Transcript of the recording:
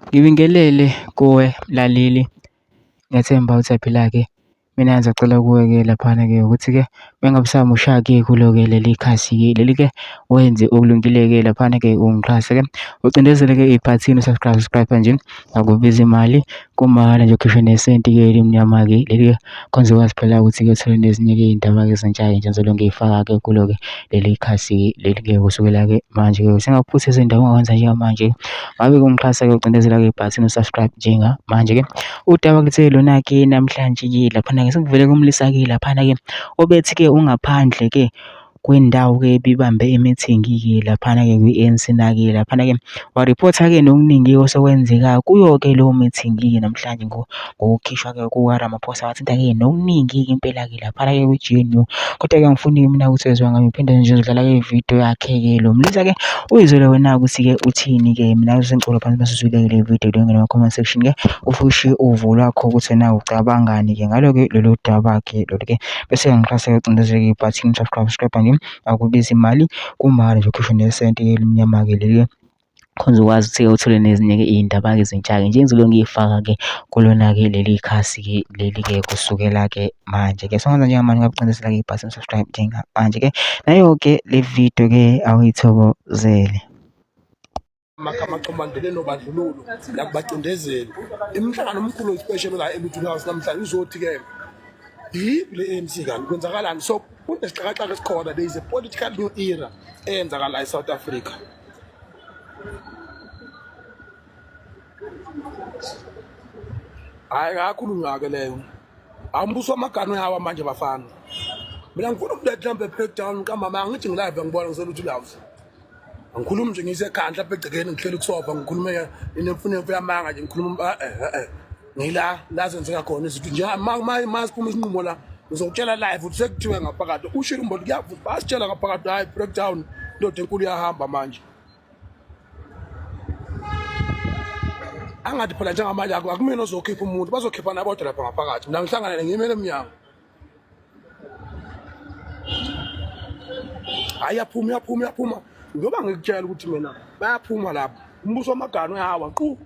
Ngibingelele kuwe mlaleli, ngiyathemba usaphila-ke. Mina ngizacela kuwe-ke laphana-ke ukuthi-ke bengabusamusha-ke kulo-ke leli khasi-ke leli-ke wenze okulungile-ke laphana-ke ungixhase-ke ucindezele-ke ibhathini subscribe nje, akubizi imali kumahhala nje ukhishwe nesenti-ke elimnyama-ke leli-ke khonze ukwazi phela ukuthi-ke uthole nezinye-ke iy'ndaba-ke ezintsha-ke njalo ngiyifaka-ke kulo-ke leli khasi-ke leli-ke kusukela-ke manje-ke singakuphuthisa iy'ndaba ongawenza njengamanje. Ngabe-ke ungixhasa-ke ucindezela-ke ibhathini u-subscribe njengamanje-ke. Udaba luthe lona-ke namhlanje-ke laphana-ke sekuvele kumlisa-ke laphana-ke obethi-ke ungaphandle-ke kwendawo-ke ebibambe imithingi-ke laphana-ke kwi-ANC na-ke laphana-ke wariphotha-ke nokuningi osekwenzeka kuyo-ke leyo mithingi-ke namhlanje ngokukhishwa-ke kuka-Ramaphosa wathinta-ke nokuningi-ke impela-ke laphana-ke kwi-GNU. Kodwa-ke angifuni mina ukuthi wezwa ngami ngiphinde nje ngidlala-ke ividiyo yakhe-ke lo mlisa-ke uyizwele wena ukuthi-ke uthini-ke. Mina ngizengicolo phansi masizwile-ke le vidiyo leyo ngama-comment section-ke ufushe uvo lwakho ukuthi wena ucabangani-ke ngalo-ke lolu daba-ke lolu-ke bese ngixhase-ke ucindezele-ke ibhathini subscribe nje, akubizi imali kumahhala nje ukhishwe nesenti-ke elimnyama-ke leli-ke khonze ukwazi ukuthi-ke uthole nezinye-ke iy'ndaba-ke ezintsha-ke nje engizobe ngiyifaka-ke kulona-ke leli khasi-ke leli-ke kusukela-ke manje-ke. Songenza njengamanje ngakucindezela-ke ibhathini subscribe njengamanje-ke nayo-ke le video-ke awuyithokozele. Amaqombandele nobandlululo nakubacindezeli imhlangano omkhulu special la eButhini House namhlanje uzothi-ke le ANC kanti kwenzakalani. So kunesixakaxaka esikhona, there is a political new era eyenzakala eSouth Africa. Hayi ngakhuluma-ke leyo awumbuso wamagano yawa manje bafana. Mina ngifuna ukuletha mhlawumbe breakdown kamama, angithi ngilive ngibona ngiseluthi loves angikhulumi nje ngisekhaya lapha egcekeni ngihleli kusofa ngikhulume inemfuneko yamanga nje ngikhuluma ngila la zenzeka khona izinto nje masiphuma isinqumo la ngizokutshela live ukuthi sekuthiwe ngaphakathi ushilo imboli kuyavuza basitshela ngaphakathi hayi breakdown ndoda enkulu yahamba manje. Angathi phela njengamanje akumina ozokhipha umuntu, bazokhipha nabodwa lapha ngaphakathi. Mina ngihlangana ngiyimele emnyango. Hayi yaphuma ngoba ngikutshela ukuthi mina bayaphuma lapha umbuso wamagano yawa qhu.